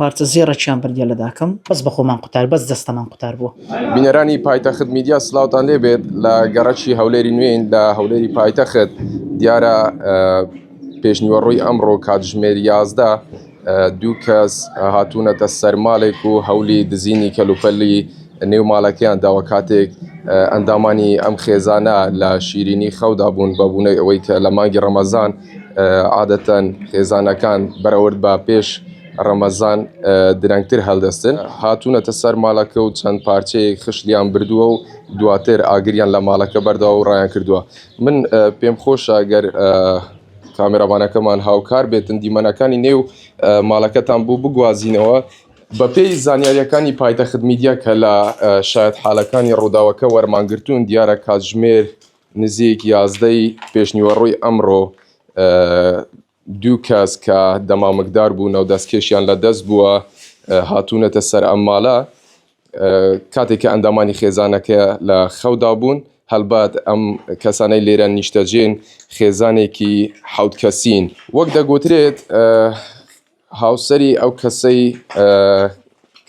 پارچە زێڕەکیان بردیە لە داکم بەس بە خۆمان قوتار بەس دەستەمان قوتار بووە. بینەرانی پایتەخت میدیا سلاوتان لێبێت لە گەڕەکی هەولێری نوێین لە هەولێری پایتەخت دیارە پێشنیوەڕۆی ئەمڕۆ کاتژمێر 11 دوو کەس هاتوونەتە سەر ماڵێک و هەولی دزینی کەلوپەلی نێو ماڵەکەیان داوە کاتێک ئەندامانی ئەم خێزانە لە شیرینی خەودا بوون بە بوونەی ئەوەی کە لە مانگی ڕەمەزان عادەتەن خێزانەکان بەرەورد بە پێش ڕەمەزان درەنگتر هەڵدەستن هاتوونەتە سەر ماڵەکە و چەند پارچەیەک خشلیان بردووە و دواتر ئاگریان لە ماڵەکە بەرداوە و ڕایان کردووە من پێم خۆشە گەر کامێرابانەکەمان هاوکار بێتن دیمەنەکانی نێو ماڵەکەتان بۆ بگوازینەوە بەپێی زانیاریەکانی پایتەخت میدیا کە لە شایەت حالەکانی ڕووداوەکە وەرمانگرتوون دیارە کاتژمێر نزیک یازدەی پێشنیوەڕۆی ئەمڕۆ دوو کەس کە دەمامکدار بوونە و دەستکێشیان لە دەست بووە هاتوونەتە سەر ئەم ماڵە کاتێک کە ئەندامانی خێزانەکە لە خەودا بوون هەلبەت ئەم کەسانەی لێرە نیشتەجێن خێزانێکی حەوت کەسین وەک دەگوترێت هاوسەری ئەو کەسەی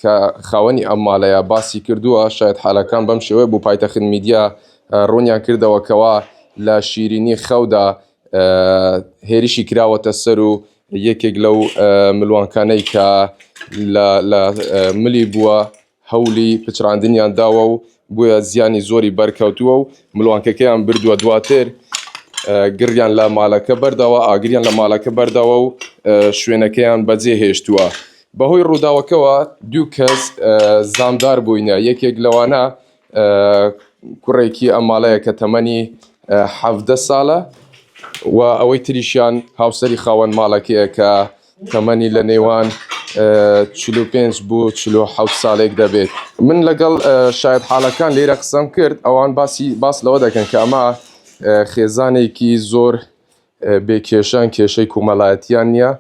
کە خاوەنی ئەم ماڵەیە باسی کردووە شاید حالەکان بەم شێوەیە بۆ پایتەخت میدیا ڕوونیان کردەوە کەوا لە شیرینی خەودا هێرشی کراوەتە سەر و یەکێک لەو ملوانکانەی کە لە ملی بووە هەولی پچڕاندنیان داوە و بۆیە زیانی زۆری بەرکەوتووە و ملوانکەکەیان بردووە دواتر گڕیان لە مالەکە بەرداوە ئاگریان لە مالەکە بەرداوە و شوێنەکەیان بەجێ هێشتووە بەهۆی ڕووداوەکەوە دوو کەس زامدار بووینە یەکێک لەوانە کوڕێکی ئەم ماڵەیە کە تەمەنی 17 ساڵە و ئەوەی تریشیان هاوسەری خاوەن ماڵەکەیە کە تەمەنی لە نێوان 45 بۆ 47 ساڵێک دەبێت من لەگەڵ شاید حاڵەکان لێرە قسەم کرد ئەوان باسی باس لەوە دەکەن کە ئەمە خێزانێکی زۆر بێ کێشەن، کێشەی کومەڵایەتیان نییە،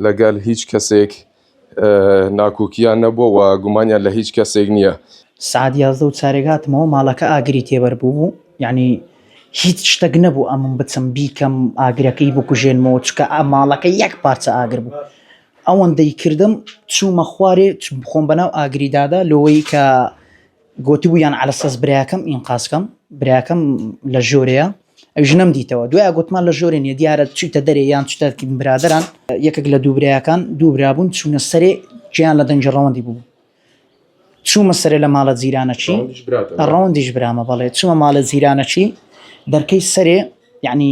لەگەل هیچ کەسێک ناکۆکیان نەبووە و گومانیان لە هیچ کەسێک نییە. سەعات 11 و چارێک هاتمەوە ماڵەکە ئاگری تێبەر بوو یعنی هیچ شتێک نەبوو ئەمم بچم بیکەم ئاگرەکەی بکوژێنمەوە چکە ماڵەکە یەک پارچە ئاگر بوو ئەوەندەی کردم چوومە خوارێ خۆم بەناو ئاگری دادا لەوەی کە گۆتبوویان عەلەسەس براکەم ئینقاز کەم براکەم لە ژۆرەیە ئەویش نەمدیتەوە دوای گوتمان لە ژۆرێ نیە دیارە چیتە دەرێ یان چتە برادران یەکێک لە دوو برایەکان دوو برابوون چوونە سەرێ گیان لە دەنگی ڕەوەندی بوو چوومە سەرێ لە ماڵە جیرانەکی ڕەوەندیش برامە بەڵێ چوومە ماڵە جیرانەکی دەرکەی سەرێ یعنی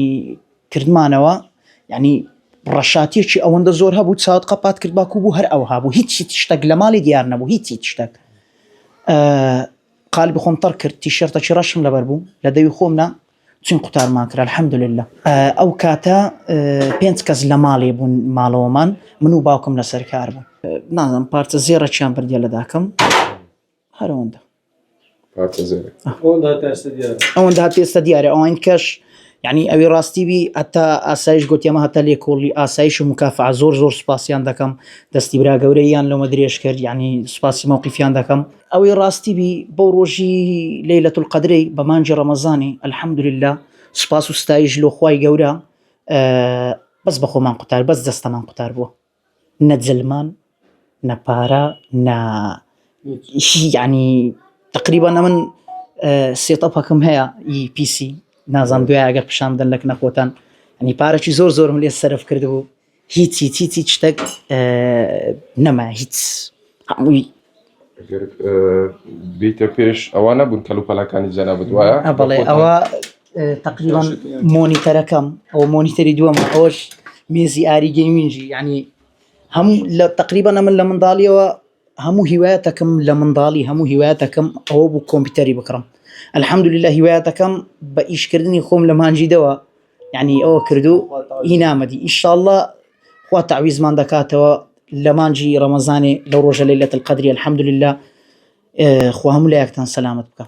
کردمانەوە یعنی ڕەشاتیەکی ئەوەندە زۆر هەبوو چاوت قەپات کرد باکو بوو هەر ئەوها بوو هیچ هیچ شتێک لە ماڵی دیار نەبوو هیچ هیچ شتێک قالبی خۆم تەڕ کرد تیشێرتەکی ڕەشم لەبەر بوو لە دەوی خۆم نا چون قوتارمان کرد الحمدلله ئەو کاتە پێنج کەس لە ماڵێ بوون ماڵەوەمان من و باوکم لەسەر کار بوو نازم پارچە زێڕەکیان بردیە لە داکەم هەرەوەندە ئەوەندە هەتا ئێستا دیارە ئەوین کەش یعنی ئەوی ڕاستی بی هەتا ئاسایش گوتیەمە هەتا لێکۆڵی ئاسایش و مکافع زۆر زۆر سوپاسیان دەکەم دەستی برا گەورەیان لەمە درێژ کرد یعنی سوپاسی مەوقفیان دەکەم ئەوەی ڕاستی بی بەو ڕۆژی لەیلەت القەدرەی بە مانگی ڕەمەزانی الحمدلله سوپاس و ستایش لۆ خوای گەورە بەس بە خۆمان قوتار بەس دەستەمان قوتار بووە نە جلمان نە پارە نە یعنی تقریبا ئەمن سێتەپەکەم هەیە ئی پیسی نازانم دوای ئەگەر پیشان بدەن لەک نەخۆتان ئەنی پارەی زۆر زۆرم لێ سەرف کردبوو هیچ هیچ هیچ هیچ شتێک نەما هیچ هەمووی بیتە پێش ئەوە نەبوون کەلوپەلەکانی جەنابت وایە بەڵێ ئەوە تقریبا مۆنیتەرەکەم ئەو مۆنیتەری دووەم ئەوەش مێزی ئاری گەیمینجی یعنی هەموو لە تقریبا ئەمن لە منداڵیەوە هەموو هیوایەتەکەم لە منداڵی هەموو هیوایەتەکەم ئەوە بوو کۆمپیوتەری بکڕم الحمدلله هیوایەتەکەم بە ئیشکردنی خۆم لە مانجیدەوە یعنی ئەوە کردو هینامەدی ئیشاءاللە خوا تەعویزمان دەکاتەوە لە مانگی ڕەمەزانێ لەو ڕۆژە لەیلەت القەدری الحمدلله خوا هەموو لایەکتان سەلامەت بکە.